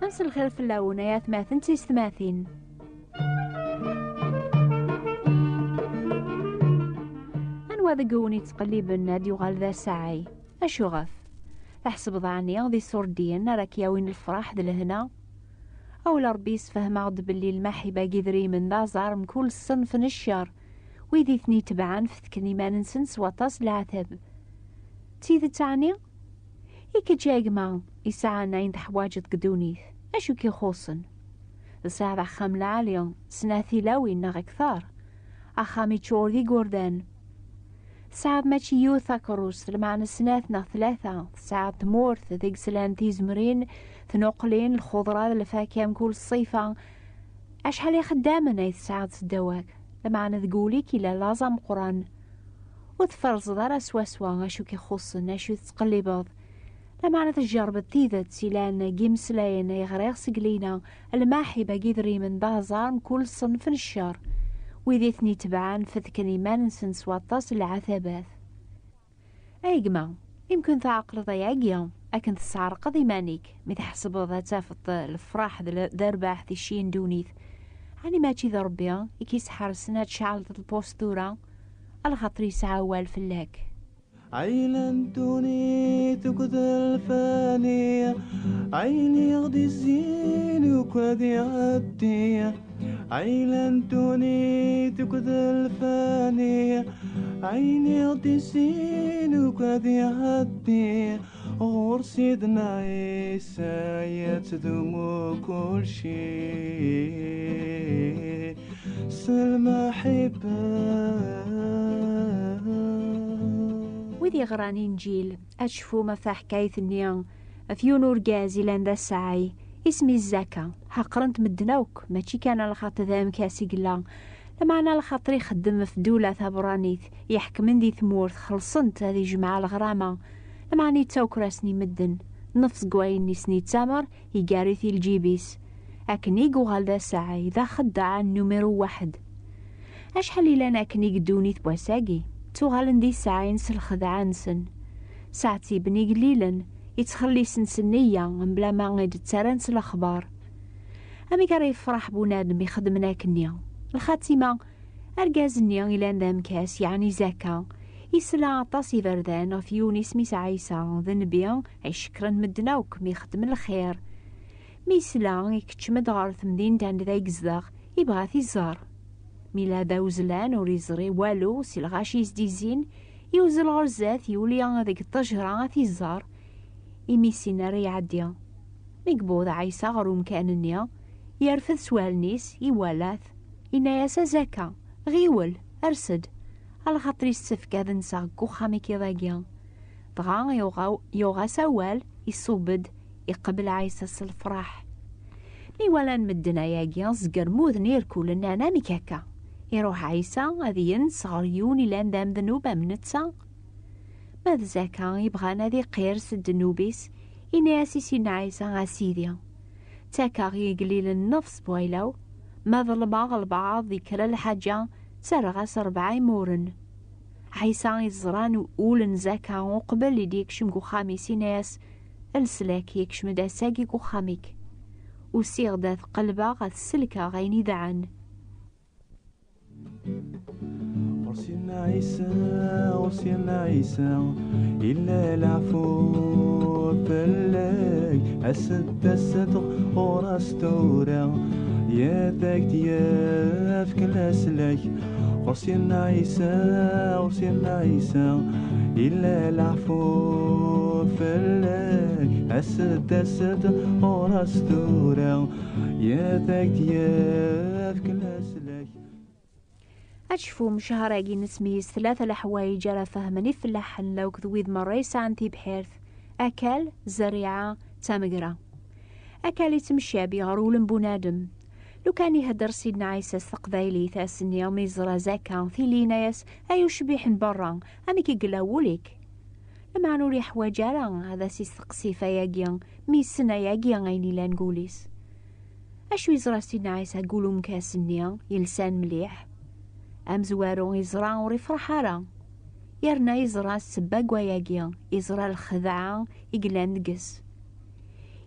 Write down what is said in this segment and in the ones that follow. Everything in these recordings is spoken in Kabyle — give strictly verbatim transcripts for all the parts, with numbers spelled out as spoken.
Ass lxir fell-awen ay atmaten d tiyessetmatin. Anwa deg-wen yettqelliben ad yuɣal d asaɛay? Acuɣef? Tḥesbeḍ ɛni d iṣurdiyen ara k-yawin lefraḥ d lehna? Awla Ṛebbi yessefhem-aɣ-d belli lmaḥiba n yidrimen d aẓar mkul ṣṣenf n ccer, wid i ten-itebɛen fetken iman-nsen s waṭas n leɛtab. D tidet ɛni? I kečč a gma yesɛan ayen teḥwaǧeḍ deg ddunit, acu k-ixuṣṣen? Tesɛiḍ axxam lɛali, snat tilawin neɣ akter, axxam yeččur d igerdan. Tesɛiḍ mačči yiwet takeṛṛust, lmeɛna snat neɣ tlata. Tesɛiḍ tmurt deg slant tizemrin, tnuqlin, lxuḍra d lfakya mkul ṣṣifa. Acḥal ixeddamen ay tesɛiḍ seddaw-ak? Lameɛna deg wul-ik yella laẓ ameqqran. Ur tferẓeḍ ara swaswa acu k-ixuṣṣen, acu tettqellibeḍ. Lameɛna tjerrbeḍ tidet ilan deg imeslayen ay ɣriɣ seg lina, lmaḥiba n yidrimen d aẓar mkul ṣṣenf n ccer. Wid i ten-itebɛen fetken iman-nsen s waṭas n leɛtabat. Ay gma, imken tɛeqleḍ ayagi akken tesɛerqeḍ iman-ik mi tḥesbeḍ ad tafeḍ lefraḥ d l-, d rrbeḥ di cci n ddunit. Ɛni mačči d Ṛebbi i k-isḥersen ad tceɛleḍ lpustura? Alaxaṭer yesɛa awal fell-ak. Ɛila n ddunit akked lfani, ayen i ɣ-d-izzin akk ad iɛeddi. Ɛila n ddunit akked lfani, ayen i ɣ-d-izzin akk ad iɛeddi. Ɣur Sidna Ɛisa yettdumu kulci s lmaḥibba. Wid yeɣran Inǧil, ad tecfum ɣef taḥkayt-nni ɣef yiwen urgaz yellan d asaɛay, isem-is Zaka. Ḥeqren-t medden akk, mačči kan alaxaṭer d amekkas i yella, lameɛna alaxaṭer ixeddem ɣef ddula taberranit, iḥekmen di tmurt, xellṣen-t ad ijmeɛ leɣrama, lameɛna yettaker-asen i medden. Nnefs n wayen i sen-yettamer, iger-it i lǧib-is. Akken i yuɣal d asaɛay, d axeddaɛ numiru waḥed. Acḥal i llan akken i deg ddunit n wass-agi, ttuɣalen d isaɛayen s lxedɛa-nsen. Sɛettiben igellilen, ittxellisen s nneyya, mebla ma i d-ttarran s lexbar. Amek ara yefreḥ bunadem ixedmen akkenni? Lxatima, argaz-nni ilan d amekkas, yeɛni Zaka, isla aṭas iberdan ɣef yiwen isem-is Ɛisa, d nnbi ay cekkren medden akk mi ixeddem lxir. Mi yesla, ikeččem-d ɣer temdint anda ay yezdeɣ, ibɣa ad t-iẓer. Mi yella d awezlan, ur yeẓri walu si lɣaci i s-d-izzin, yewzel ɣer zdat, yuli deg ṭṭejra ad t-iẓer, imi ur yessin ara iɛeddi. Mi yewweḍ Ɛisa ɣer umkan-nni, yerfed s wallen-is, iwala-t, yenna-yas: "A Zaka, ɣiwel, ers-d, alaxaṭer yessefk ad nseɣ deg uxxam-ik iḍ-agi." Dɣa yuɣa-, yuɣ-as awal, iṣubb-d, iqbel Ɛisa s lefraḥ. Mi walan medden ayagi, zgermuden irkul, nnan: "Amek akka? Iruḥ Ɛisa ad yens ɣer yiwen ilan d amednub am netta?" Ma d Zaka ibɣan ad iqir s ddnub-is, ini-as i Sidna Ɛisa: "A Sidi, ttakeɣ i igellilen nnefs n wayla-w, ma ḍelbeɣ lbaɛḍ di kra lḥaǧa, ttarraɣ-as rebɛa imuren." Ɛisa iẓran ul n Zaka uqbel i d-yekcem deg uxxam-is, ini-as: "Leslak yekcem-d ass-agi deg uxxam-ik. Usiɣ-d ad qelbeɣ, ad selkeɣ ayen idaɛen." Ɣur Sidna Ɛisa, ɣur Sidna Ɛisa, illa leɛfu fell-ak. As-d, as-d ɣur-as tura, ad ak-d-yefk leslak. Ɣur Sidna Ɛisa, ɣur Sidna Ɛisa, illa leɛfu fell-ak. As-d, as-d ɣur-as tura, ad ak-d-yefk leslak. Ad tecfum, ccher-agi nesmeyyez tlata leḥwayeǧ ara fehmen ifellaḥen, lakked wid merra yesɛan tibḥirt: akal, zzerriɛa, d tamegra. Akal yettmeccabi ɣer wul n bunadem. Lukan ihedder Sidna Ɛisa s teqbaylit ass-nni mi yeẓra Zaka, tili yenna-yas: "Ay ucbiḥ n berra, amek i yella wul-ik?" Lameɛna ur yeḥwaǧ ara ad as-isteqsi ɣef wayagi, mi yessen ayagi ayen yellan deg wul-is. Acu yeẓra Sidna Ɛisa deg wul umekkas-nni yelsan mliḥ? Amezwaru yeẓra ur ifreḥ ara, yerna yeẓra ssebba n wayagi, yeẓra lxedɛa i yellan deg-s.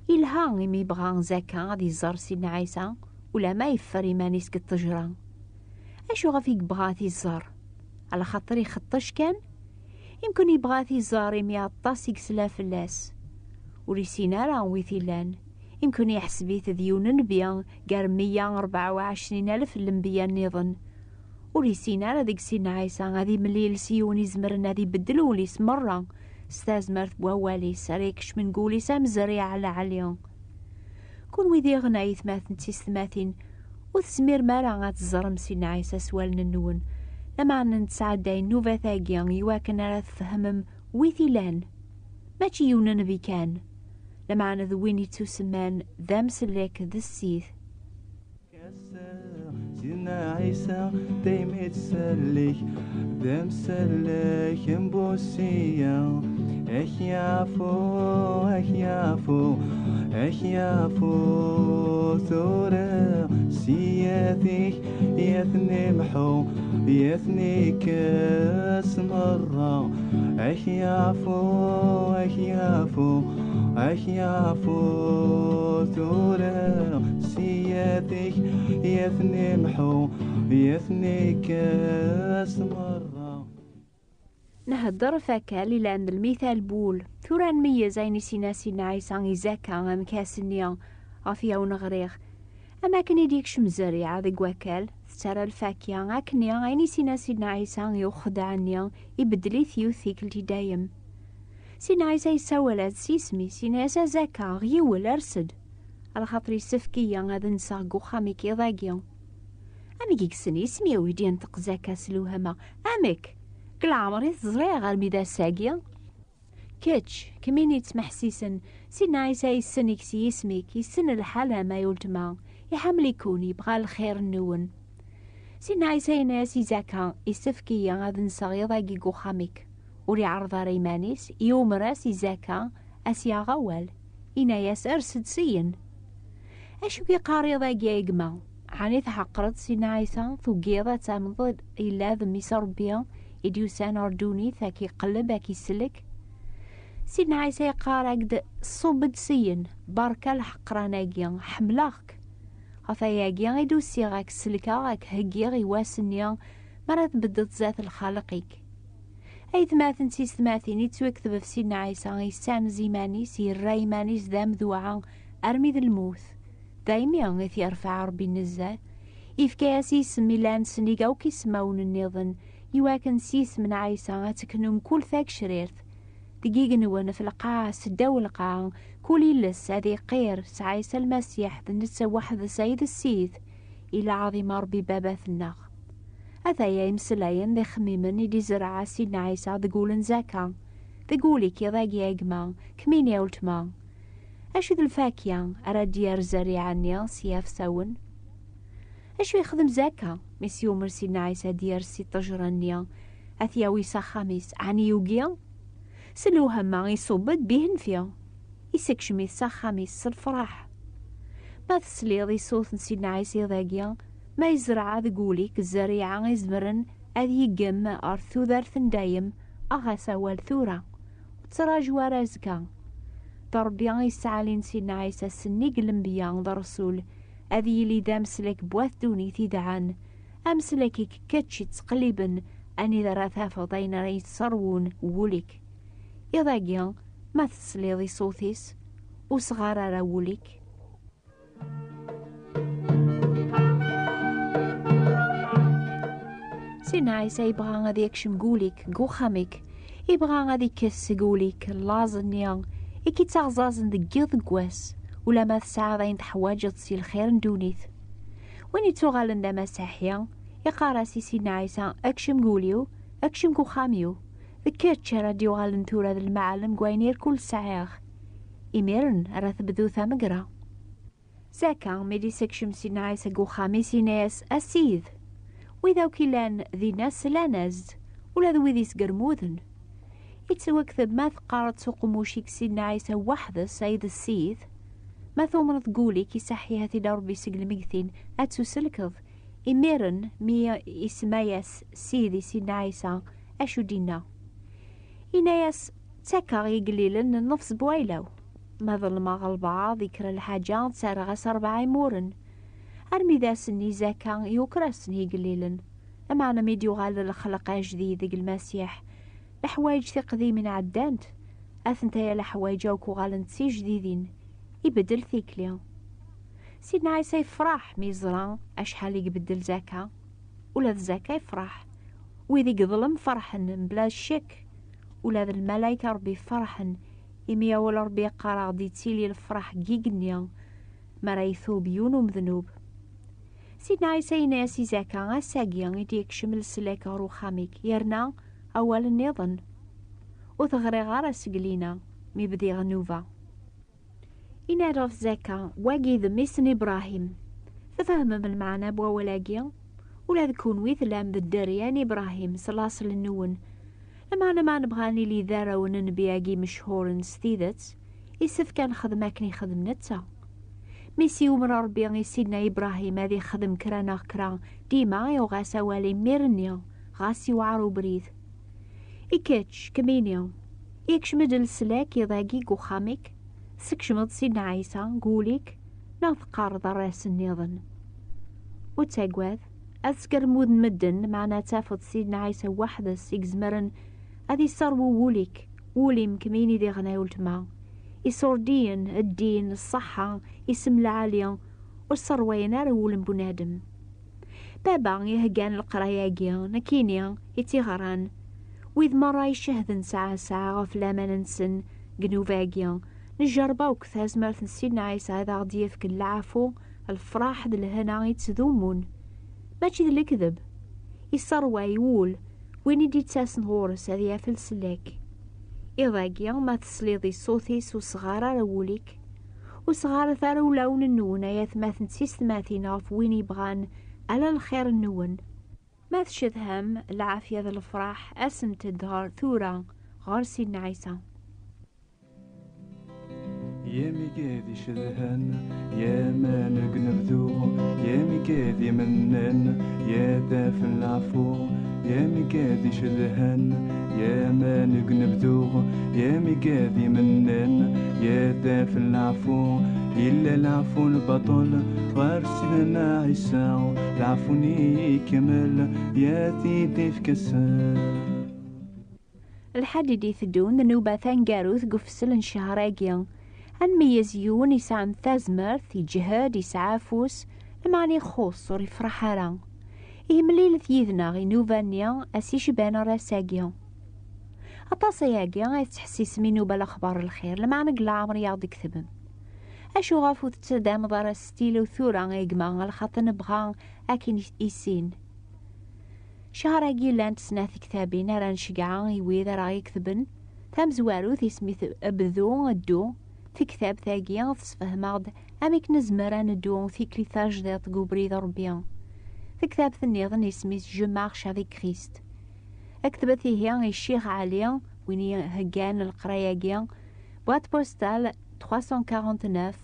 Ilha imi yebɣa Zaka ad iẓer Sidna Ɛisa, ulamma yeffer iman-is deg ṭṭejra. Acu ɣef i yebɣa ad t-iẓer? Alaxaṭer ixeṭṭec kan? Imken yebɣa ad t-iẓer imi aṭas i yesla fell-as. Ur issin ara wi t-ilan. Imken yeḥseb-it d yiwen n nnbi gar meyya rebɛa u ɛecrin alef n lenbiya nniḍen. Ur issin ara deg Sidna Ɛisa ad imlil s yiwen izemren ad ibeddel ul-is merra s tazmert n wawal-is ara ikecmen deg wul-is am zzerriɛa lɛali. Kunwi diɣen ay atmaten d tiyessetmatin, ur tezmirem ara ad teẓrem Sidna Ɛisa s wallen-nwen, lameɛna nettɛedday nnubat-agi iwakken ara tfehmem wi t-ilan. Mačči yiwen n nnbi kan, lameɛna d win ittusemman d amsellek d ssid. Sidna Ɛisa daymi ttsellik d amsellek n busiya. Ak yafu, ak yafu, ak yafu tura, siyat-ik yat-nni mḥu, yat-nni kkes merra. Ak yafu, ak yafu, ak yafu tura, siyat-ik yat-nni mḥu, yat-nni kkes merra. Nhedder ɣef wakal ilan d lmital n wul. Tura nmeyyez ayen i s-yenna Sidna Ɛisa i Zaka, amek i as-nniɣ ɣef yawen ɣriɣ. Am akken i d-yekcem zzerriɛa deg wakal, tettarra lfakya, akkenni ayen i s-yenna Sidna Ɛisa i uxeddaɛ-nni, ibeddel-it yiwet tikkelt i dayem. Sidna Ɛisa yessawal-as s yisem-is, yenna-yas: "A Zaka, ɣiwel, ers-d, alaxaṭer yessefk-iyi ad nseɣ deg uxxam-ik iḍ-agi." Amek i yessen isem-iw? I d-yenṭeq Zaka s lewhama. Amek? Deg leɛmer i t-ẓriɣ armi d ass-agi. Kečč, kemmini yettmeḥsisen, Sidna Ɛisa yessen-ik s yisem-ik, yessen lḥal-am ay ultma, iḥemmel-iken, yebɣa lxir-nwen. Sidna Ɛisa yenna-yas i Zaka: "Issefk-iyi ad nseɣ iḍ-agi deg uxxam-ik." Ur iɛerreḍ ara iman-is, yumer-as i Zaka, as-yaɣ awal. Yenna-yas: "Ers-d syin." Acu i yeqqar iḍ-agi a gma? Ɛni tḥeqqreḍ Sidna Ɛisa, tugiḍ ad tamneḍ yella d Mmi-s n Ṛebbi i d-yusan ɣer ddunit, ad k-iqelleb, ad k-isellek? Sidna Ɛisa yeqqar-ak-d: "Ṣubb-d syin, berka lḥeqran-agi, ḥemmleɣ-k. Ɣef wayagi i d-usiɣ, ad k-sellkeɣ, ad k-heggiɣ i wass-nni mi ara tbeddeḍ zdat lxaliq-ik." Aytmaten d tiyessetmatin, yettwakteb ɣef Sidna Ɛisa, yessanez iman-is, yerra iman-is d amduɛa armi d lmut. Daymi i t-yerfeɛ Ṛebbi nezzeh, yefka-yas isem ilan sennig akk ismawen nniḍen, iwakken s yisem n Ɛisa ad teknu mkul tagecrirt. Deg yigenwen, ɣef lqaɛa, seddaw lqaɛa, kul iles ad iqqir s Ɛisa Lmasiḥ, d netta weḥd-s ay d Ssid, i lɛaḍima Ṛebbi Baba-tneɣ. Ataya imeslayen d ixemmimen i d-izreɛ Sidna Ɛisa deg wul n Zaka, deg wul-ik iḍ-agi a gma, kemmini a weltma. Acu d lfakya ara d-yerr zzerriɛa-nni s yafsawen? Acu yexdem Zaka mi s-yumer Sidna Ɛisa ad d-yers si ṭṭejra-nni, ad t-yawi s axxam-is, ɛni yugi? S lewhama iṣubb-d bihenfi, isekcem-it s axxam-is s lefraḥ. Ma tesliḍ i ṣṣut n Sidna Ɛisa iḍ-agi, ma yezreɛ deg wul-ik zzerriɛa izemren ad yeggem ɣer tudert n dayem, aɣ-as awal tura. Ur ttraǧu ara azekka. D Ṛebbi i yesɛalin Sidna Ɛisa sennig lenbiya d ṛṛsul, ad yili d ameslek n wat ddunit idɛan, ameslek-ik kečč yettqelliben anida ara tafeḍ ayen ara yesserwun wul-ik. Iḍ-agi, ma tesliḍ i ṣṣut-is, ur sɣar ara wul-ik. Sidna Ɛisa yebɣa ad yekcem deg wul-ik, deg uxxam-ik. Yebɣa ad ikkes seg wul-ik laẓ-nni i k-ittaɣzaẓen deg yiḍ deg wass, ulamma tesɛiḍ ayen teḥwaǧeḍ si lxir n ddunit. Win ittuɣalen d amasiḥi, iqqar-as i Sidna Ɛisa: "Ekcem deg wul-iw, ekcem deg uxxam-iw. D kečč ara d-yuɣalen tura d lmeɛlem deg wayen irkul sɛiɣ." Imiren ara tebdu tamegra. Zaka, mi d-isekcem Sidna Ɛisa deg uxxam-is, yenna-yas: "A Ssid, wid akk ilan dinna slan-as-d, ula d wid isgermuden." Ittwakteb ma teqqareḍ s uqemmuc-ik Sidna Ɛisa weḥd-s ay d Ssid, ma tumneḍ deg wul-ik isaḥḥihat-id Ṛebbi seg lmegtin, ad tuselkeḍ. Imiren mi isemma-yas Ssid i Sidna Ɛisa, acu d-inna? Inna-yas: "Ttakeɣ i igellilen nnefs n wayla-w." Ma ḍelmeɣ lbaɛḍ i kra lḥaǧa, ttarraɣ-as rebɛa imuren. Armi d ass-nni Zaka yuker-asen igellilen. Lameɛna mi d-yuɣal lexleq ajdid deg Lmasiḥ, leḥwayeǧ tiqdimin ɛeddant, atentaya leḥwayeǧ akk uɣalent d tijdidin. Ibeddel tikli. Sidna Ɛisa yefreḥ mi yeẓra acḥal i ibeddel Zaka. Ula d Zaka yefreḥ. Wid i yeḍlem ferḥen mebla ccek. Ula d lmalayek n Ṛebbi ferḥen imi awal n Ṛebbi yeqqar-aɣ-d yettili lefṛaḥ deg igenni mi ara itub yiwen umednub. Sidna Ɛisa yenna-yas i Zaka: "Ass-agi i d-yekcem leslak ɣer uxxam-ik, yerna awal nniḍen ur t-ɣriɣ ara seg lina mi bdiɣ nnuba." Yenna-d ɣef Zaka: "Wagi d mmi-s n Ibṛahim." Tfehmem lmeɛna n wawal-agi? Ula d kunwi tellam d dderya n Ibṛahim s laṣel-nwen. Lameɛna ma nebɣa ad nili d arraw n nnbi-agi mechuren s tidet, isefk ad nexdem akken ixdem netta. Mi s-yumer Ṛebbi i Sidna Ibṛahim ad ixdem kra neɣ kra, dima yuɣ-as awal imir-nni, ɣas yewɛer ubrid. I kečč, kemmini, yekcem-d leslak iḍ-agi deg uxxam-ik? Tsekcmeḍ Sidna Ɛisa deg wul-ik, neɣ teqqareḍ arras nniḍen? Ur ttagad, ad teskermud medden, meɛna ad tafeḍ Sidna Ɛisa weḥd-s i izemren ad iṣerwu wul-ik, wul-im kemmini diɣen ay weltma. Iṣurdiyen, ddin, ṣṣeḥḥa, isem lɛali, ur sserwayen ara wul n bunadem. Baba iheggan leqraya-agi, nekkini i tt-iɣran. Wid merra icehden saɛa saɛa ɣef laman-nsen deg nnuba-agi, njerreb akk tazmert n Sidna Ɛisa ad aɣ-d-yefk leɛfu, lefraḥ d lehna yettdumun. Mačči d lekdeb. Isserway wul, win i d-ittasen ɣur-s ad yaf leslak. Iḍ-agi, ma tesliḍ i ṣṣut-is ur sɣar ara wul-ik. Ur sɣaret ara ulawen-nwen ay atmaten d tisetmatin ɣef win yebɣan ala lxir-nwen. Ma tcedham lɛafya d lefraḥ, asent-d ɣer tura ɣer Sidna Ɛisa. Ya migad icedhan, ya aman deg unebdu, ya migad imennan, ya taf n leɛfu, ya migad icedhan, ya aman deg unebdu, ya migad imennan, ya taf n leɛfu, illa leɛfu n baṭel ɣer Sidna Ɛisa, leɛfu-nni ikemmel, ya t-id-ifk ass. Lḥedd i d-iteddun d nnuba taneggarut deg ufessel n ccher-agi. Ad nmeyyez yiwen yesɛan tazmert, iǧhed, yesɛa afus, lameɛna ixuṣ, ur yefṛeḥ ara. Ihi mlilet yid-neɣ i nnuba-nni, ass icban ar ass-agi. Aṭas ayagi ay tettḥessisem i nnuba lexbar n lxir, lameɛna deg leɛmer i aɣ-d-tketbem. Acu ɣef ur tettaddameḍ ara s stylo tura a gma, lxaṭer nebɣa ad k-issin? Ccher-agi llant snat tektabin ara nceggeɛ i wid ara ɣ-iketben. Tamezwarut isem-is Bdu, Ddu. Tektabt-agi tessefhem-aɣ-d amek nezmer ad neddu tikli tajdiṭ deg ubrid n Ṛebbi. Tektabt nniḍen isem-is Je marche avec Christ. Ktbet ihi i Ccix Ɛli, win iheggan leqraya-agi, boîte postale trois cent quarante-neuf,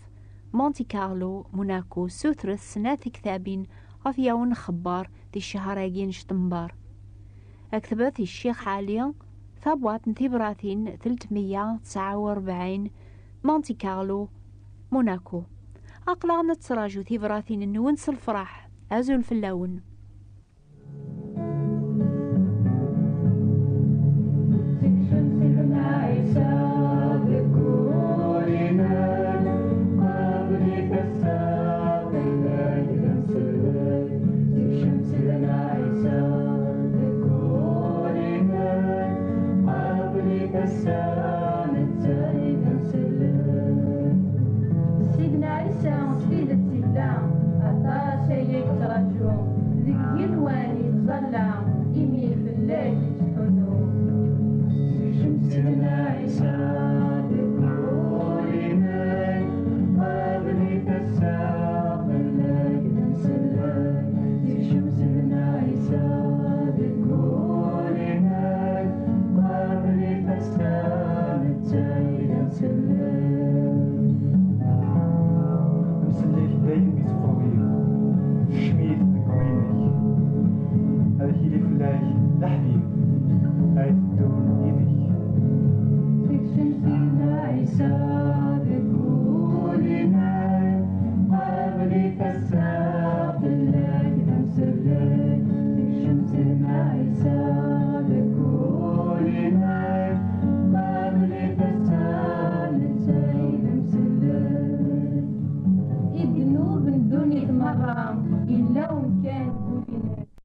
Monte Carlo, Monaco, sutret snat tektabin ɣef yawen nxebber di ccher-agi n Ctember. Ktbet i Ccix Ɛli, tabwaṭ n tibratin telt meyya tesɛa u rebɛin, Monte Carlo, Monaco. Aql-aɣ nettraǧu tibratin-nwen s lefṛaḥ. Azul fell-awen. Tekcem Sidna Ɛisa deg wul-inem, qabel-it ass-a, tella-k d amsellay. Tekcem Sidna Ɛisa deg wul-inem, qabel-it ass-a.